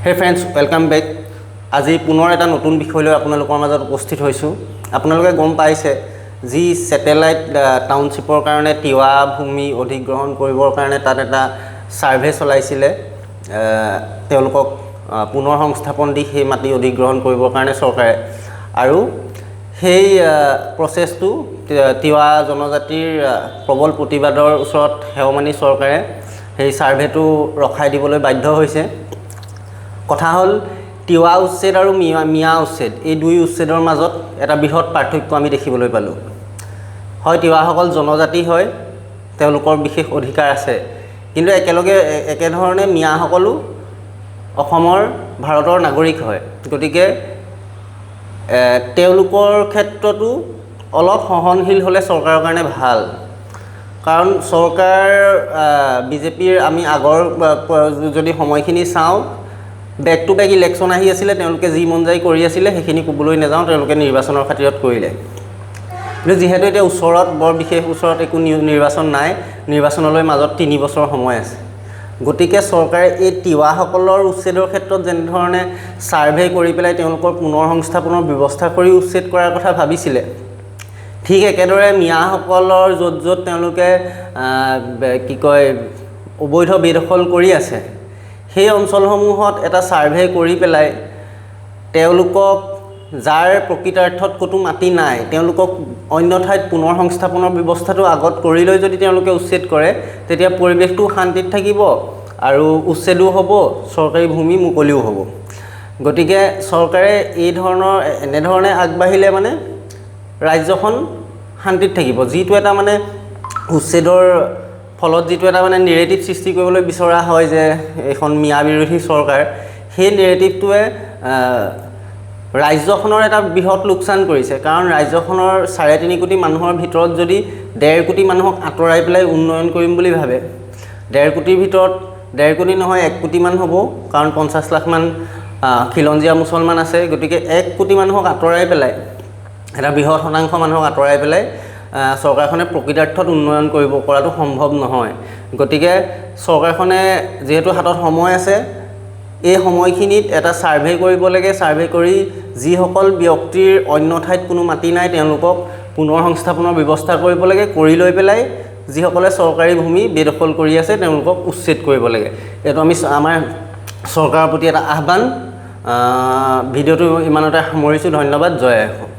Hey friends, welcome back. আজি পুনৰ এটা নতুন বিষয় লৈ আপোনালোকৰ মাজত উপস্থিত হৈছোঁ। আপোনালোকে গম পাইছে, যি ছেটেলাইট টাউনশ্বিপৰ কাৰণে তিৱা ভূমি অধিগ্ৰহণ কৰিবৰ কাৰণে তাত এটা ছাৰ্ভে চলাইছিলে, তেওঁলোকক পুনৰ সংস্থাপন দি সেই মাটি অধিগ্ৰহণ কৰিবৰ কাৰণে চৰকাৰে, আৰু সেই প্ৰচেছটো তিৱা জনজাতিৰ প্ৰবল প্ৰতিবাদৰ ওচৰত সেও মানি চৰকাৰে সেই ছাৰ্ভেটো ৰখাই দিবলৈ বাধ্য হৈছে। কথা হ'ল, তিৱা উচ্ছেদ আৰু মিয়া উচ্ছেদ, এই দুই উচ্ছেদৰ মাজত এটা বৃহৎ পাৰ্থক্য আমি দেখিবলৈ পালোঁ। হয়, তিৱাসকল জনজাতি হয়, তেওঁলোকৰ বিশেষ অধিকাৰ আছে, কিন্তু একেলগে একেধৰণে মিয়াসকলো অসমৰ, ভাৰতৰ নাগৰিক হয়। গতিকে তেওঁলোকৰ ক্ষেত্ৰতো অলপ সহনশীল হ'লে চৰকাৰৰ কাৰণে ভাল। কাৰণ চৰকাৰ বিজেপিৰ আমি আগৰ যদি সময়খিনি চাওঁ, বেক টু বেক ইলেকশ্যন আহি আছিলে, তেওঁলোকে যি মন যায় কৰি আছিলে। সেইখিনি ক'বলৈ নাযাওঁ, তেওঁলোকে নিৰ্বাচনৰ খাতিৰত কৰিলে। কিন্তু যিহেতু এতিয়া ওচৰত, বৰ বিশেষ ওচৰত একো নিৰ্বাচন নাই, নিৰ্বাচনলৈ মাজত 3 বছৰ সময় আছে, গতিকে চৰকাৰে এই তিৱাসকলৰ উচ্ছেদৰ ক্ষেত্ৰত যেনেধৰণে ছাৰ্ভে কৰি পেলাই তেওঁলোকৰ পুনৰ সংস্থাপনৰ ব্যৱস্থা কৰি উচ্ছেদ কৰাৰ কথা ভাবিছিলে, ঠিক একেদৰে মিয়াসকলৰ য'ত য'ত তেওঁলোকে কি কয়, অবৈধ বেদখল কৰি আছে, সেই অঞ্চলসমূহত এটা ছাৰ্ভে কৰি পেলাই তেওঁলোকক, যাৰ প্ৰকৃতাৰ্থত ক'তো মাটি নাই, তেওঁলোকক অন্য ঠাইত পুনৰ সংস্থাপনৰ ব্যৱস্থাটো আগত কৰি লৈ যদি তেওঁলোকে উচ্ছেদ কৰে, তেতিয়া পৰিৱেশটো শান্তিত থাকিব আৰু উচ্ছেদো হ'ব, চৰকাৰী ভূমি মুকলিও হ'ব। গতিকে চৰকাৰে এই ধৰণৰ এনেধৰণে আগবাঢ়িলে মানে ৰাজ্যখন শান্তিত থাকিব। যিটো এটা মানে উচ্ছেদৰ ফলত যিটো এটা মানে নেৰেটিভ সৃষ্টি কৰিবলৈ বিচৰা হয় যে এইখন মিয়া বিৰোধী চৰকাৰ, সেই নেৰেটিভটোৱে ৰাজ্যখনৰ এটা বৃহৎ লোকচান কৰিছে। কাৰণ ৰাজ্যখনৰ 3.5 কোটি মানুহৰ ভিতৰত যদি 1.5 কোটি মানুহক আঁতৰাই পেলাই উন্নয়ন কৰিম বুলি ভাবে, 1.5 কোটিৰ ভিতৰত 1.5 কোটি নহয়, 1 কোটিমান হ'ব, কাৰণ 50 লাখমান খিলঞ্জীয়া মুছলমান আছে। গতিকে 1 কোটি মানুহক আঁতৰাই পেলাই, এটা বৃহৎ শতাংশ মানুহক আঁতৰাই পেলাই চৰকাৰখনে প্ৰকৃতাৰ্থত উন্নয়ন কৰিব কৰাটো সম্ভৱ নহয়। গতিকে চৰকাৰখনে যিহেতু হাতত সময় আছে, এই সময়খিনিত এটা ছাৰ্ভে কৰিব লাগে। ছাৰ্ভে কৰি যিসকল ব্যক্তিৰ অন্য ঠাইত কোনো মাটি নাই, তেওঁলোকক পুনৰ সংস্থাপনৰ ব্যৱস্থা কৰিব লাগে। কৰি লৈ পেলাই যিসকলে চৰকাৰী ভূমি বেদখল কৰি আছে, তেওঁলোকক উচ্ছেদ কৰিব লাগে। এইটো আমি আমাৰ চৰকাৰৰ প্ৰতি এটা আহ্বান। ভিডিঅ'টো ইমানতে সামৰিছোঁ। ধন্যবাদ। জয় অসম।